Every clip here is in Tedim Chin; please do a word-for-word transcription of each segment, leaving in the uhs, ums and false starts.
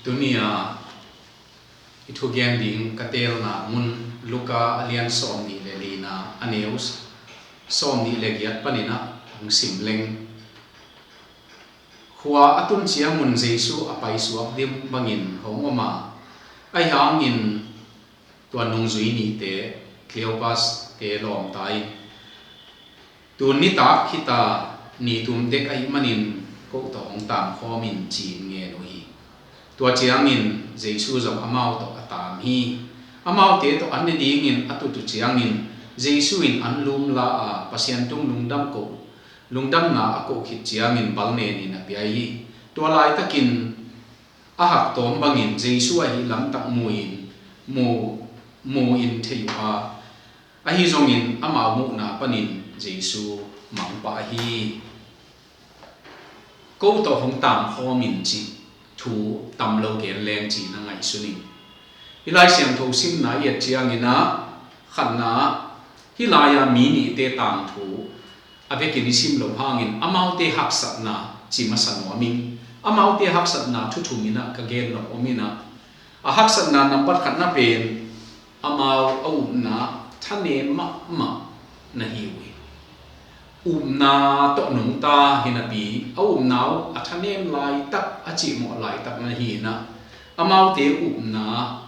Tuni-a i thugen ding ka teelna mun Luka a lian sawm nih le lina a neu sawm nih le giat panin ah hong sim leng. Khua a tun ciangun Jesu a paisuak dim bangin hong om a, ahi hangin tua nungzui nihte Cleopas te lawmta in, "Tun nitak hita, ni tum dek ahih manin ko tawh hong taamkhawm in," ci-in ngen uh hi. Tua ciangin Jesu zong amau tawh a taam hi. Amaute tawh an ne dingin a tut uh ciangin Jesu in an lum la a, Pasian tung lungdam ko, lungdamna a ko khit ciangin bal nen in a pia hi. Tua laitakin a hak tawm bangin Jesu ahih lamtak mu in, mu, mu in thei uh a, ahi zongin amau muhna panin Jesu mangpah hi. Ko tawh hong taamkhawm in cih thu tam lo gen leng ci-in a ngaihsun ing. Hih Lai Siangtho simna i et ciangin ah, khatna, hih lai-a mi nihte tangthu a vekin i sim loh hangin amaute haksatna ci masa nuam ing. Amaute haksatna thu thum in ah ka gen nop om in ah, a haksatna nambat khatna pen amau a upna thanem mahmah na hi uh hi. Upna tawh nungta hi napi, a upna uh a thanem laitak, a cihmawh laitak na hi in ah, amaute upna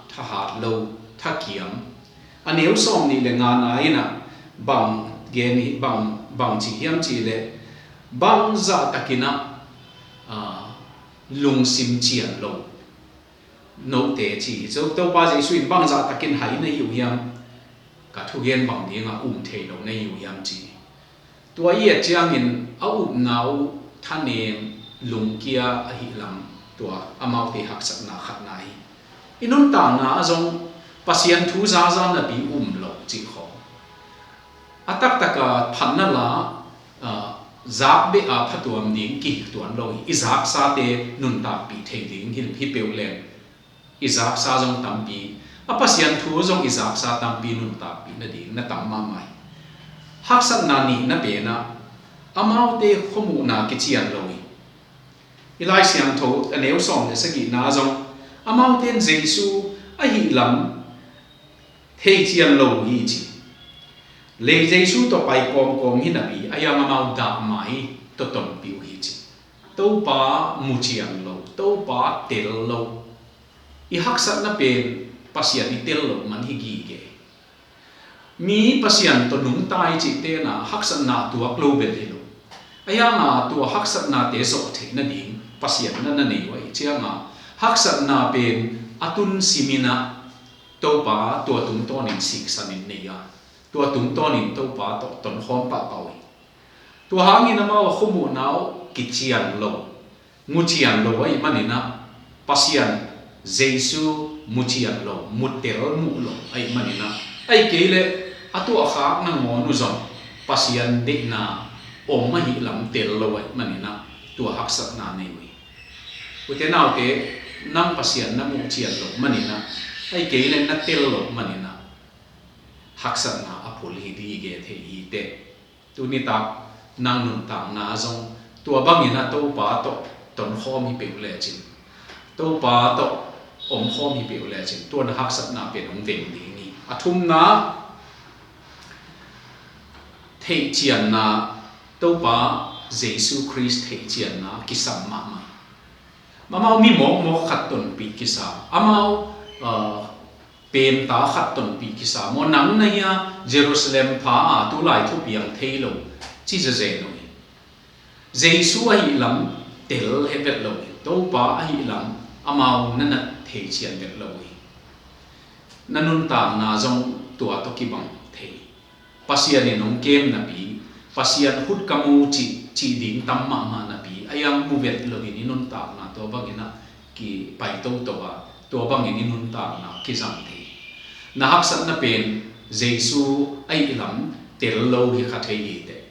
thahat lo, thakiam. A neu sawm nih le ngana in ah bang gen hi, bang, bang ci hiam cih leh, bang zahtakin ah, ah, lungsim cian lo note ci hi. So, Topa Jesu in bang zahtakin hai na hi uh hiam, ka thugen bang dingah um thei lo na hi uh hiam ci hi. Tua i et ciangin a upna uh thanem, lungkia ahih lam, tua amaute haksatna khatna hi. I nuntakna ah zong Pasian thu zaza napi um lo cih khawng. A taktaka phatna la, ah, zak beh a phatuam ding kihik tuan lo hi. I zaksate nuntakpih thei ding hi, hi peuh leng. I zaksa zong tampi, a Pasian thu zong i zaksa tampi nuntakpih nading na tam mahmah hi. Haksatna nihna pen ah amaute khuamuhna kician lo hi. I Lai Siangtho a neu sawm le sagihna zong amaute in Jesu ahih lam thei cian lo hi ci. Lei Jesu tawh pai kawmkawm hi napi, a hiang amau dah mai tawh tonpih uh hi ci. Topa mu cian lo, Topa tel lo. I haksatna pen Pasian i tel loh man hi gige. Mi Pasian tawh nungta i cihte na haksatna tuak lo bel hi lo. A hianga tua haksatnate zawh theih nading Pasian na na nei uh ahih cianga haksatna pen a tun simin ah Topa tua tungtawnin siksanin nei a, tua tungtawnin Topa tawh tonkhawm pahpah uh hi. Tua hangin amau a khuamuhna uh kician lo, mucian lo ahih manin ah, Pasian Jesu mucian lo, mutel muh lo ahih manin ah, ahih kei leh a tuahkhak nangawn uh zong Pasian deihna om ahih lam tel lo ahih manin ah, tua haksatna nei uh hi. Ute naute, nang Pasian na muhcian lo manin ah, ahih kei leh na tel lo manin ah, haksatna a phul hi gige thei hi teh. Tunitak nang nuntakna zong tua bangin ah Topa tawh tonkhawm hi peuh lecin, Topa tawh omkhawm hi peuh lecin, tua na haksatna pen hong veng ding hi. A thumna, theihcianna, Topa Jesu Khrist theihcianna kisam mahmah. Amau mi mawkmawk khat tonpih kisa, amau, ah, pemta khat tonpih kisa maw, nang na hia Jerusalem pha a tulai thupiang thei lo ci zezen uh hi. Jesu ahih lam tel he vet lo hi. Topa ahih lam amau na na theihcian vet lo hi. Na nuntakna zong tua tawh kibang thei. Pasian in hong kem napi, Pasian khut ka mu cih, cih ding tam mahmah napi, a hiang mu vet loin i nuntakna tua bangin ah kipai toto a, tua bangin i nuntakna kizang thei. Na haksatna pen Jesu ahih lam tel lo hi kha thei hi teh.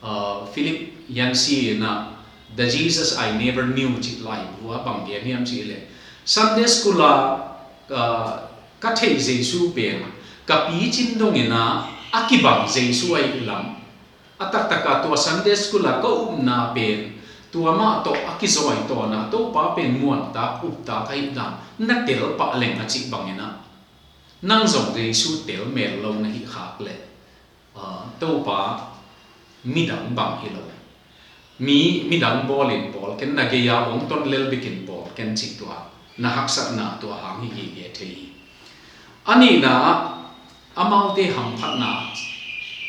Uh, Philip Yancey in ah The Jesus I Never Knew cih laibu ah bang gen hiam cih leh, Sunday school ah, uh, ka theih Jesu pen ka picin dongin ah a kibang Jesu ahih lam, a taktak a tua Sunday school ah ka upna pen tua mah tawh a kizawi tawnah Topa pen muantak uptak ahih dan na tel pah leng a cih bangin ah, nang zong Jesu tel mel lo na hih khak leh, ah, Topa midang bang hi lo, mi midang bawlin bawl ken, na gei-a hong ton lel bekin bawl ken cih tua na haksatna tua hang hi gige thei hi. A nihna ah amaute hamphatna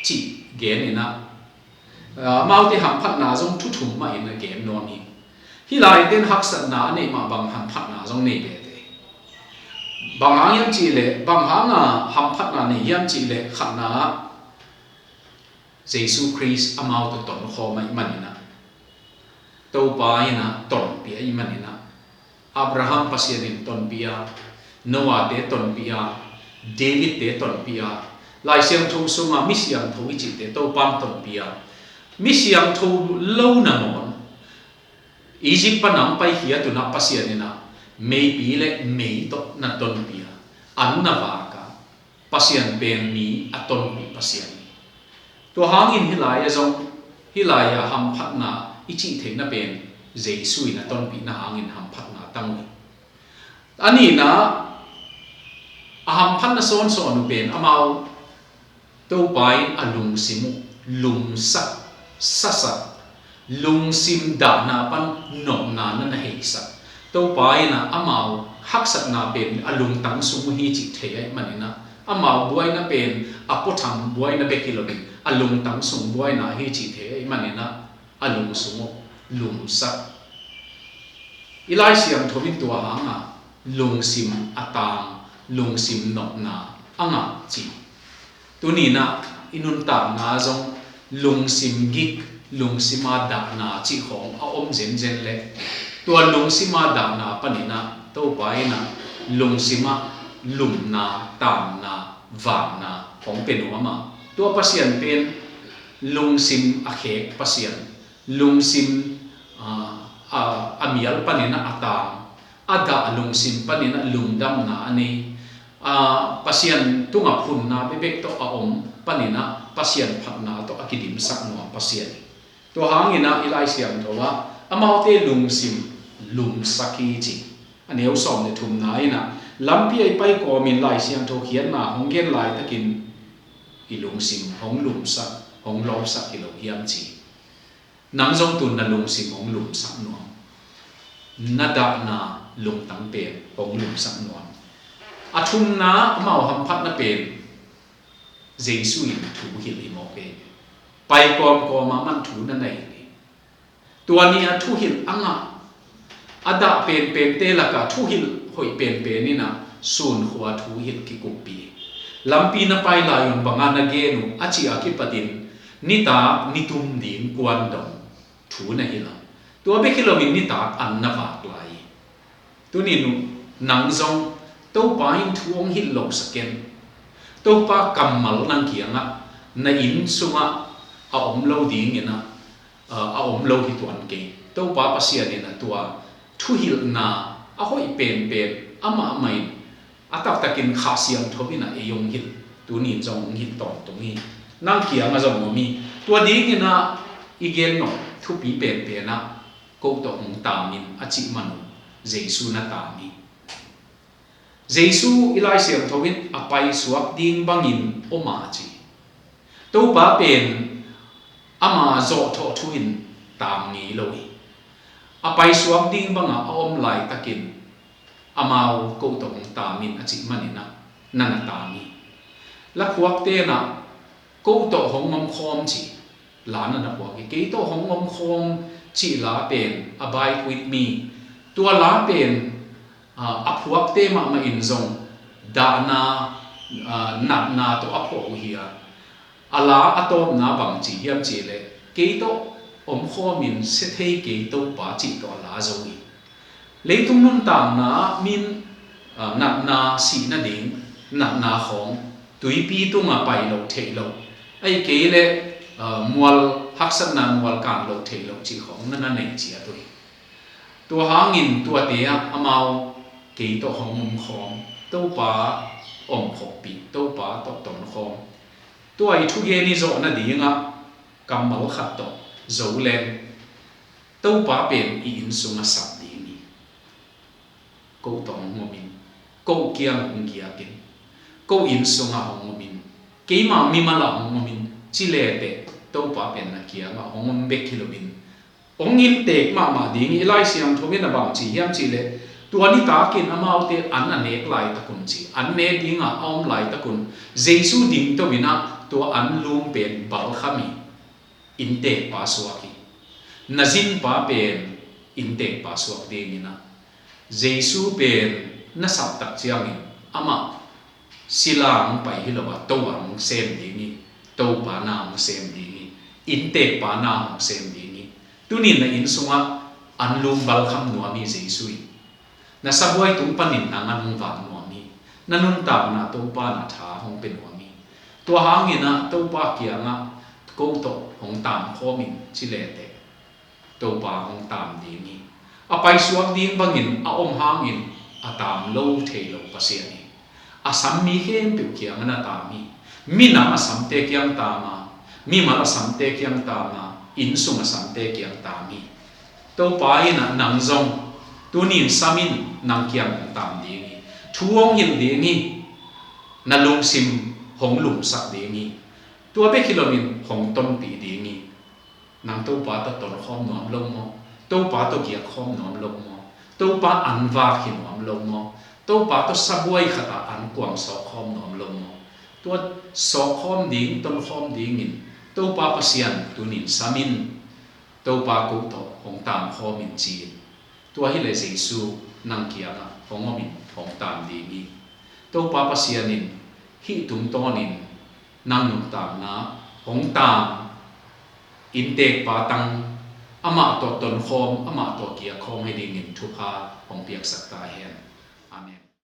cih genin ah, ah, amaute hamphatna zong thu thum mahin a gen nuam hi. Hih laite'n haksatna a neih mah bang hamphatna zong nei veve. Bang hang hiam cih leh, bang hanga hamphatna nei hiam cih leh, khatna ah Jesu Khrist amau tawh tonkhawm ahih manin ah, Topa in ah tonpih ahih manin ah, Abraham Pasian in tonpih a, Noah-te tonpih a, David-te tonpih a, Lai Siangtho sunga mi siangtho i cihte Topa in tonpih a, mi siangtho lo nangawn Egypt pan a hong paikhiat un ah Pasian in ah meipi le mei tawh na tonpih a, an na vak a, Pasian pen mi a tonpih Pasian hi. Tua hangin hih lai-ah zong, hih lai-ah hamphatna i cih theihna pen Jesu in a tonpihna hangin hamphatna tang uh hi. A nihna, a hamphatna sawnsawn uh pen amau Topa in a lungsim uh lumsak, sasak, lungsim dahna pan nopna na na heisak. Topa in ah amau haksatna pen a lungtang sung uh hi cih thei ahih manin ah, amau buaina pen a puatham buaina bek hi loin a lungtang sung buaina hi cih thei ahih manin ah, a lungsung uh lumsak. I Lai Siangtho in tua hanga lungsim a tang, lungsim nopna a ngah ci. Tuni-in ah i nuntakna zong lungsim gik, lungsima dahna cih khawng a om zenzen leh, tua lungsima dahna panin ah Topa in ah lungsima lumna, tanna, vanna hong pia nuam a, tua Pasian pen lungsim a khek Pasian, lungsim, ah, a, a mial panin ah a tang, a dah lungsim panin ah lungdamna a nei, ah, Pasian tungah phunna bekbek tawh a om panin ah Pasian phatna tawh a kidimsak nuam Pasian hi. Tua hangin ah i Lai Siangtho ah amaute lungsim lumsak hi ci. A neu sawm le thumna in ah, lampi ah i pai kawmin Lai Siangtho khiatna hong gen laitakin i lungsim hong lumsak, hong lawpsak hi lo hiam ci. Nang zong tun na lungsim hong lumsak nuam, na dahna lungtang pen hong lumsak nuam. A thumna, amau hamphatna pen Jesu in thu hilh hi mawk hi. Pai kawmkawm a man thu na nei hi. Tua ni a thuhilh a ngah, a dah penpente lakah thuhilh hoih penpen in ah sunkhua thuhilh kikuppih. Lampi na pai lai un banga na gen uh a cih a kipatin nitak nitum ding kuan dong thu na hilh a, tua bek hi loin nitak an na vak lai hi. Tuni-in uh nang zong Topa in thu hong hilh lo sa ken. Topa kammal nang kiangah, na inn sungah a om lo dingin ah, a, a om lo hi tuan kei. Topa Pasian in ah tua thuhilhna a hoih penpen amah mah in a taktakin Kha Siangtho in ah ei hong hilh, tuni-in zong hong hilh tawntung hi. Nang kiangah zong om hi. Tua dingin ah i gen nop thupi penpen ah, ko tawh hong taam in a cih man uh Jesu na taam hi. Jesu i Lai Siangtho in a paisuak ding bangin om a ci. Topa pen ama zawhthawh thu-in taam ngei lo hi. A paisuak ding bangah a om laitakin amau ko tawh hong taam in a cih manin ah na na taam hi. Laphuakte in ah ko tawh hong omkhawm ci la na na phuak hi. Kei tawh hong omkhawm cih la pen, Abide with me. Tua la pen, a, a phuakte mahmah in zong dahna, a, natna tawh a phuak uh hi a. A la a tawpna bang ci hiam cih leh, kei tawh omkhawmin sia thei kei Topa cih tawh a la zo hi. Leitung nuntakna ah min, a, natna, sih nading natna khawng, tuipi tungah pai loh theih loh, ahih kei leh, a, mual haksatna mual kan loh theih loh cih khawng na na nei ciat uh hi. Tua hangin tuate ah amau kei tawh hong omkhawm, Topa omkhoppih, Topa tawh tonkhawm. Tua i thugen i zawh nadingah kammal khat tawh zo leng, Topa pen i inn sungah sap ding hi. Ko tawh hong om in, ko kiang hong giak in, ko inn sungah hong om in, keima mimal ah hong om in, ci leteh Topa pen na kiangah hong om bek hi loin hong inntek mahmah ding hi. I Lai Siangtho in a bang ci hiam cih leh, tua nitakin amaute an a nek laitakun ci, an ne dingah a om laitakun Jesu dingto in ah tua anlum pen balkham hi. Inntekpa suak hi. Na zinpa pen inntekpa suak ding in ah, Jesu pen na sap tak ciangin amah sila hong pai hi lo a, to a hong sem ding hi. Topa na hong sem ding hi. Inntekpa na hong sem ding hi. Tunin na inn sungah anlum balkham nuam hi Jesu in. Na sabuai tung panin nang an hong vak nuam hi. Na nuntakna Topa in a tha hong pia nuam hi. Tua hangin ah Topa kiangah ko tawh hong taamkhawm in ci leteh Topa hong taam ding hi. A paisuak ding bangin a om hangin a taam lo thei lo Pasian hi. A sam mi khempeuh kiangah na taam hi. Minam a samte kiang taam a, mimal a samte kiang taam a, innsung a samte kiang taam hi. Topa in ah nang zong tunin sam in, nang kiang hong taam ding hi. Thu hong hilh ding hi. Na lungsim hong lumsak ding hi. Tua bek hi loin hong tonpih ding hi. Nang Topa tawh tonkhawm nuam lo maw? Topa tawh giakkhawm nuam lo maw? Topa an vak hi nuam lo maw? Topa tawh sabuai khatah an kuang sawkkhawm nuam lo maw? Tua sawkkhawm ding, tonkhawm dingin Topa Pasian tunin sam in, Topa ko tawh hong taamkhawm in ci in. Tua hileh Jesu nang kiangah hong om in hong taam ding hi. Topa Pasian in hih tungtawnin nang nuntakna hong taam, inntekpa tang, amah tawh tonkhawm, amah tawh giakkhawm hi dingin thupha hong piaksak ta hen. Amen.